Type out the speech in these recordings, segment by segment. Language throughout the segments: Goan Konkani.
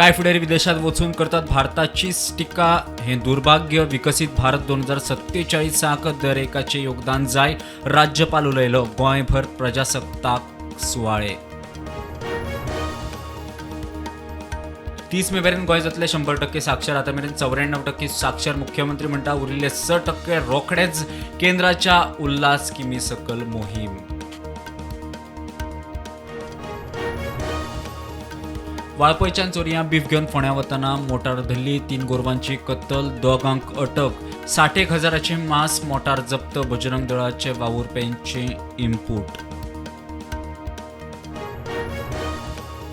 कांय फुडारी विदेशात वचून करतात भारताचीच टिका, हें दुर्भाग्य. विकसीत भारत 2047 दरेकाचें योगदान जाय, राज्यपाल उलयलो. गोंयभर प्रजासत्ताक सुवाळे. 30 मे मेरेन गोंय जातलें 100% साक्षर. आतां मेरेन 94% साक्षर. मुख्यमंत्री म्हणटा उरिल्ले 6% रोखडेच. केंद्राच्या उल्हास स्किमी सकल मोहीम. वाळपयच्यान चोरयां बीफ घेवन फोंड्यां वतना मोटार धरली. 3 गोरवांची कत्तल, दोगांक अटक. 60 हजाराचे मांस मोटार जप्त. बजरंग दळाचे वावुरप्यांचे इनपूट.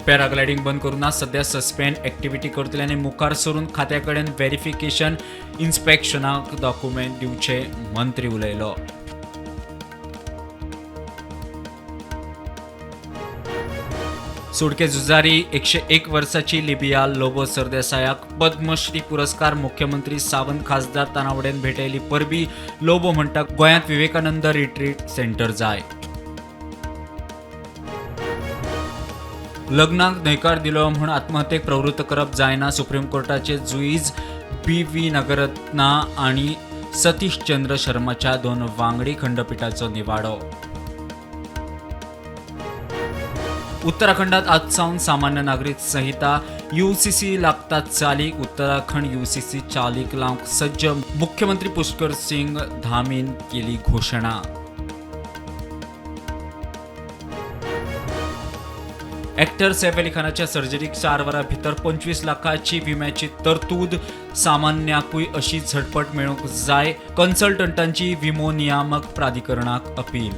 पॅराग्लायडींग बंद करूं ना, सध्या सस्पेंड एक्टिविटी करतले आनी मुखार सरून खात्या कडेन व्हेरिफिकेशन इन्स्पेक्शनाक डॉक्युमेंट दिवचे, मंत्री उलयलो. सुटके झुजारी 101 वर्साची लिबिया लोबो सरदेसायाक पद्मश्री पुरस्कार. मुख्यमंत्री सावंत, खासदार तानावडेन भेटयली परबी. लोबो म्हणटा गोंयांत विवेकानंद रिट्रीट सेंटर जाय. लग्नाक न्हयकार दिलो म्हूण आत्महत्येक प्रवृत्त करप जायना. सुप्रीम कोर्टाचे जुईज बी व्ही नागरत्ना आनी सतीश चंद्र शर्माच्या 2 वांगडी खंडपिठाचो निवाडो. उत्तराखंडात आज सावन सामान्य नागरिक संहिता यूसीसी लागतात चालीक. उत्तराखंड यूसीसी चालीक लावंक सज्ज. मुख्यमंत्री पुष्कर सिंग धामीन केली घोशणा. ॲक्टर सैफ अली खानाच्या सर्जरीक 4 वरां भितर 25 लाखाची विम्याची तरतूद. सामान्याकूय अशी झटपट मेळूंक जाय. कन्सल्टंटांची विमो नियामक प्राधिकरणाक अपील.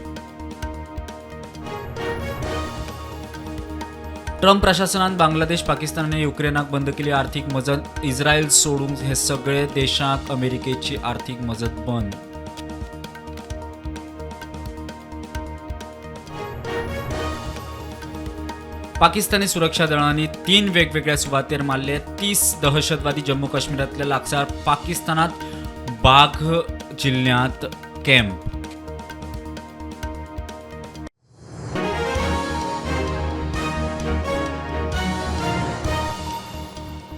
ट्रम्प प्रशासनान बांगलादेश, पाकिस्तान आनी युक्रेनाक बंद केली आर्थिक मजत. इस्रायल सोडून हे सगळे देशांक अमेरिकेची आर्थिक मजत बंद. पाकिस्तानी सुरक्षा दळांनी 3 वेगवेगळ्या सुवातेर मारले 30 दहशतवादी. जम्मू काश्मीरांतल्या लागसार पाकिस्तानात बाघ जिल्ल्यांत कॅम्प.